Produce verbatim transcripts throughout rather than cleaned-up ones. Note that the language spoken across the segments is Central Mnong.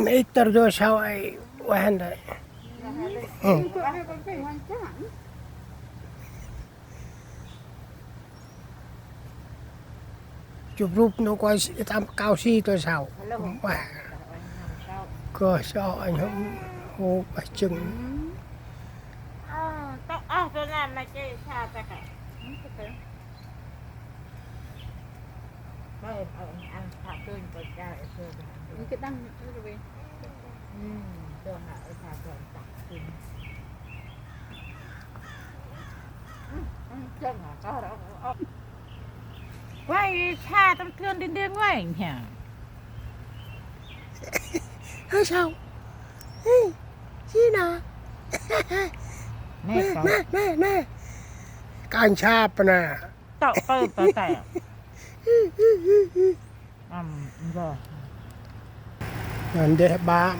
Nê, i târ dô sau ai ueh ndơ. Ơ. Chụp rup nô koi si, tam kao si tơ sau. Ueh. Kơ sau anh hôm hô ueh chưng. Ơ, tao ơ, tao nè, mày kê sa tao kê. Ơ, ơ, ăn sa tui, coi cha, ơ, tui. Cái đăng nữa rồi. Quay xa tâm thương đến đêm quay nhỉ? Hơi sao? Ê, chi nè. Nè, nè, nè, nè. Cảnh sát nè. Tao, tao, tao, tao. Ăm, nđa. Ndeh ƀă,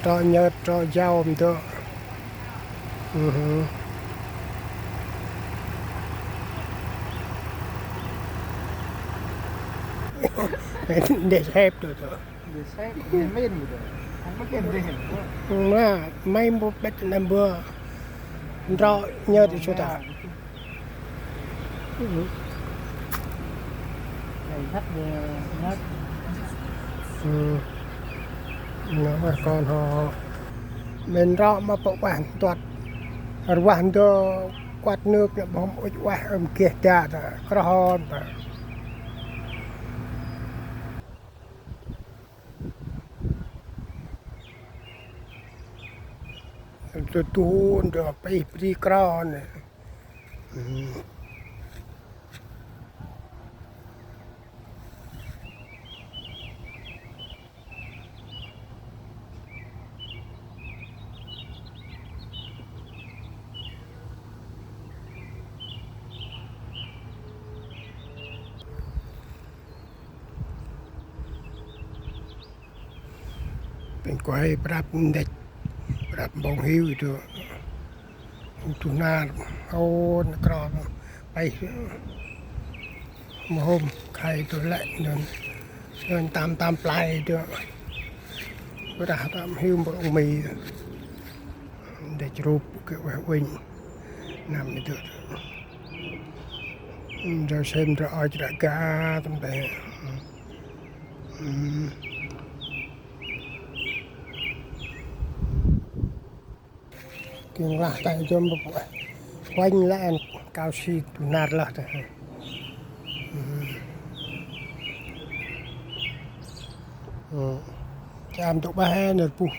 trŏ nhơt, trŏ jao mdơ̆. Ndeh sep tơ tơ. Ndeh sep, ndeh min tơ. Ăn mât ndeh. Mât, may mbô bĕt năm bơ. Trŏ nhơt tơ sô ta. Nau ueh kon hŏ. Mĭn rŏ ma pơ ueh ntuăt. Rvah ndơ kuăt nơk nă bơh ŭch ueh ơm geh da ta. Krơhon ta. Tơ tun ndơ pih bri kro nê. Pên kuay prăp ndĕch, prăp mbông hiu tơ. Tŭ nar, ôn kro, pay, mhôm, khay tơ lĕ, dơn, dơn tam tam play tơ. Brah tam hiu mbông mi. Ndĕch rup kơ ueh uănh. Năm mi tơ. Ndơ sem ndơ oi chra ga, tâm tê. Kiêng lah tay jom bơ. Kuănh lĕ ăn kao si tŭ nar lah tơ. Cham tŭ bah nơr puh.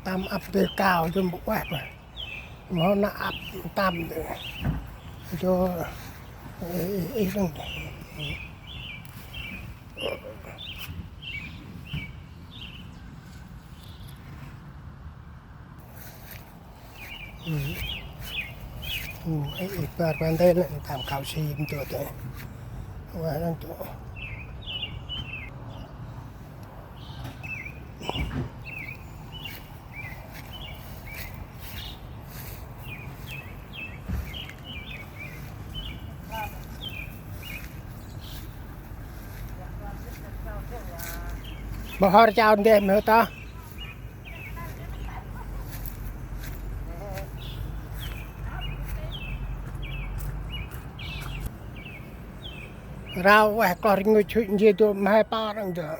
Tam ăp dê kao dôm bŭk ueh bơ. Mâu nă ăp tam dê. Dô, ê, ê, ê, dâng. Ê, ê, bar kuan tê lĕ, tam kao si mtô tê. Wa lăng tô. Bơ hor chao ndeh mơ ta. Rau ueh kloh rngôch hŭi nje dô mhe pa răng dơ.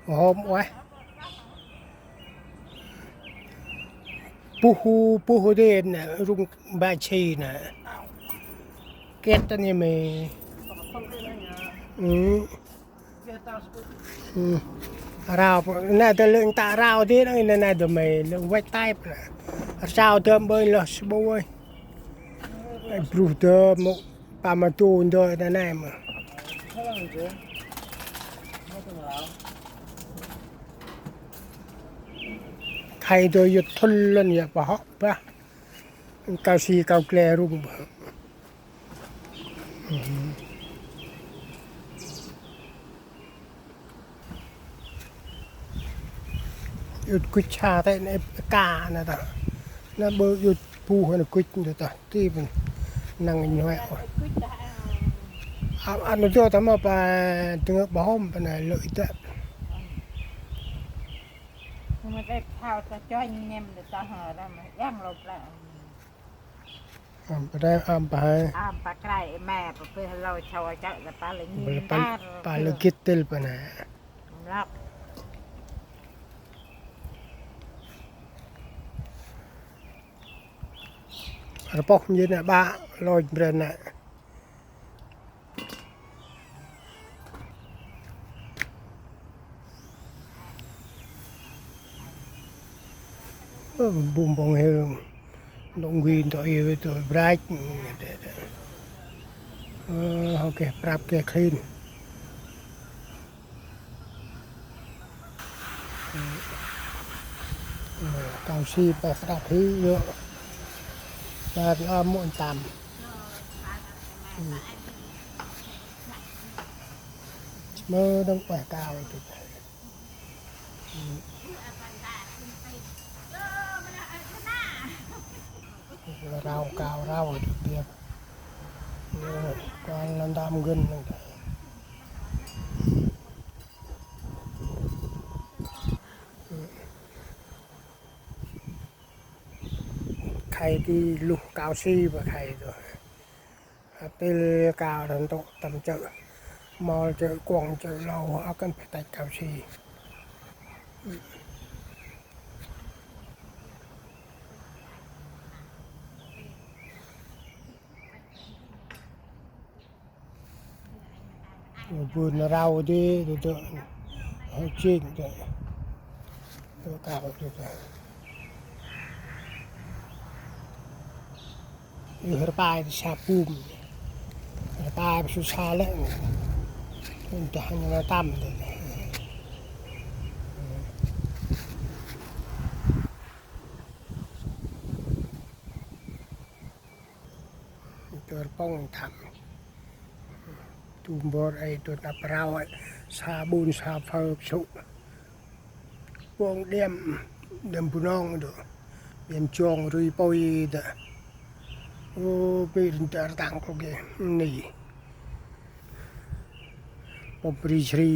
Hôm ueh. Puh, puh dê nè, rung ba chi nè. Kiet ta ni mê. Ư. Ư. Rau, nè, tơ lưng ta rau dê, nè, nè, nè, tơ mê, lưng vách tay, nè. Rau tơm bơi lơ sơ bơi. Ai, bruh tơm, mô, pa ma tu ndơ, nè, nè, mơ. Khay tơ yơt thŭl lăn yơt pa hŏ, pa. Kao si, kao gle rung, pa. Yut kuch ha te ne ka na ta. Na bơ yut pu ha na kuch na ta. Ti pun nang nhuai. An an jo ta ma pa tengah bahom pa na lo ita. Mă tĕ thao ta choi nem ta ha ra ma yang lo pla. Am pa dai am pa hai. Am pa krai ê me pa pê lo chao chao ta pa lê ngin tar. Pa lê gĭt têl pa na. Lăp. Rpok njên na ba lôch brên na. Ơ, bum bông hê. Ndŏng gui ndŏng i wê tôr brach. Ơ, hŏ keh prap keh khlin. Ơ, kâo si pa prap hi yơh. Pa ri a muôn tăm. Mơ đăng ueh kâo tŭ. Rau kâo rau tŭ tiêp. Ơ, kuăl lăn đam gân nâng. Khay ti luh kâo si pa khay tŭ. Têl kâo răn tŭ tâm chợ. Mol chợ Kuông chợ Lô âk kăn phe tăch kâo si. Bun rau di, di, di. Hơ, ching di. Di kâo di, di. Ih rpai di sa pum. Rpai su sa lĕ. Dah ñu tăm di. Tôr pŏng thăm. Tu mbor ai tu năp rau ai. Sa bun sa phơ psu. Pŏng điăm, điăm Bunong tu. Điăm Jong Rui Pôi tu. Ô, pi rin tơ rtang kô kê. Ni. Pŏng pri sri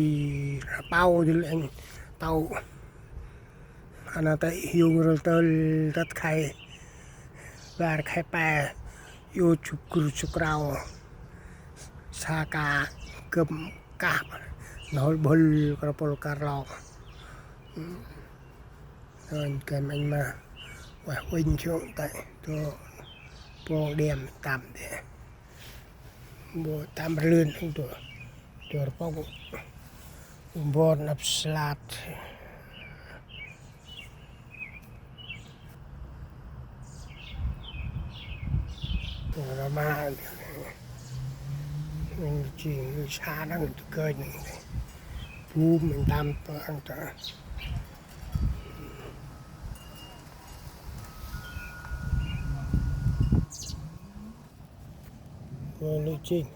rapau tu lĕ. Tau. Ana tê hiung rul tơl tât khay. Bar khay pe. Yu chuk kru chuk rau. Sa ka gâm kah. Nol bul kar pul kar long. Ơn kem anh ma. Ueh uinh chuk tê. Tôr pŏng điăm tăm di. Mbu tam rlưn ang tu. Tôr pŏng. Mbor năp slat. Tôr ma. Mình chỉ sa năng tu kênh. Phú mình tam tơ ang tơ. Lưỡi chinh.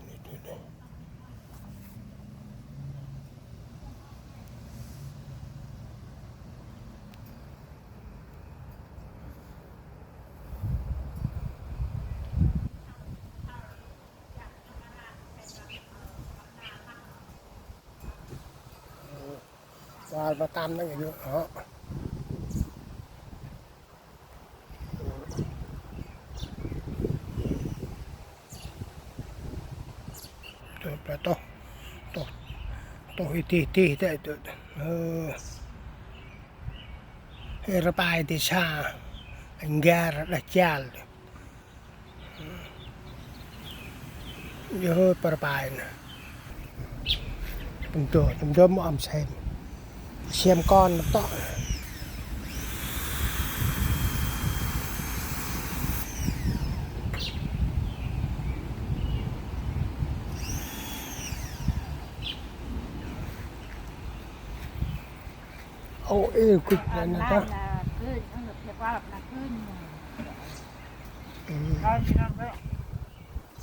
Kuăl ma tăm năng yu hŏ. Tôr pa tôr, tôr, tôr i tih tih tê tôr. Ơ. Rpai ti sa, nggar đah chal. Yơ hơ pơr pai nă. Tŭm dô, tŭm dô mâu ăn sem. Sem kon nă tŏ. Ô, ê, kuch nă nă tŏ.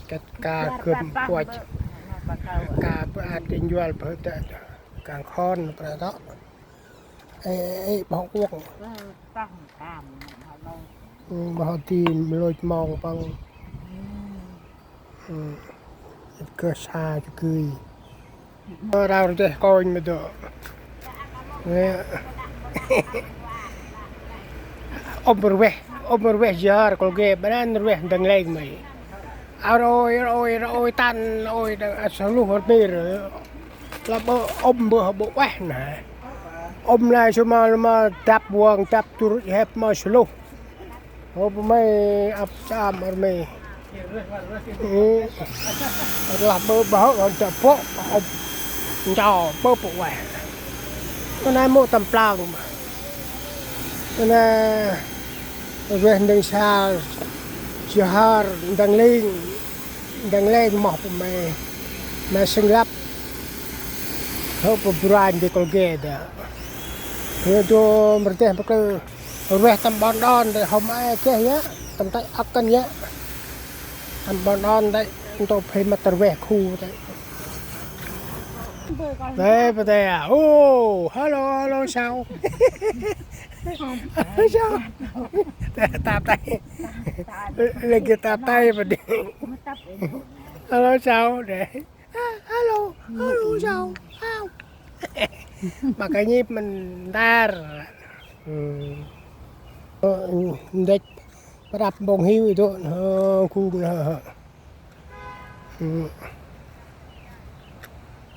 Ơ. Tât ka gâp puăch. Ka bơh a tĭng njuăl bơh dă. Ka nkhon pra dŏ. Ê, ê, bơh kuŏng. Bơh ti mlôch mong păng. Kơ sa chukui. Rau rơdêh kônh mơ dŏ. Ôm rveh, ôm rveh jihar kôl ge, bơh năn rveh ndăng leng mei. Ar ôi, ar ôi, ar ôi, tăn ôi, đăng ăt sa luh ar mir. Lah bơh ôm bơh bơh ueh nơh. Ôm nai sơ ma, ma dăp vuông, dăp tur hep ma sa luh. Hô bơh mei ăp sam ar mei. Lah bơh bơh hŏ hŏ dăp bơh ôm. Nchao bơh bơh ueh. Bơh nai mâu tâm plang. Bơh nai rveh ndăng sa, jihar, ndăng leng. Ndăng leng moh bơh mei. Mei sâng lăp. Hô bơh branh di kôl ge dă. Hô dô mrơdeh bơh klơ. Rveh tâm ƀon đon dơi, hôm ai geh yơh, tâm tay âk kăn yơh. Tâm ƀon đon dơi, ntô phê mât rveh khu dơi. Dơi, bơ dơi à. Ô, hello, hello, sao? Sao? Tap tay. Lagi tap tay bơ dơi. Hello, sao? Dơi. Hello, hello, sao? Sao? Makanya mentar. Ndĕch prăp mbông hiu ito, khu na.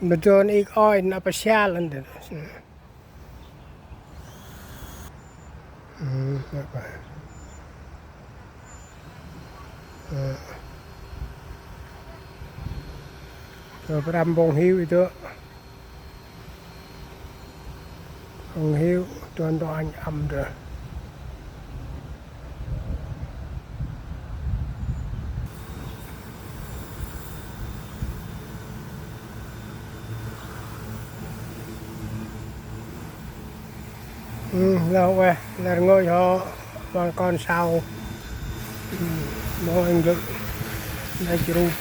Bơh dôn ik oi na pasial ndĕ. Prăp mbông hiu ito. Hông hiu, tuan tuan ăm dơ. Ơ, lah ueh, lah rngôch hŏ, măng kon sau. Ơ, măng ngơi, lah chrup.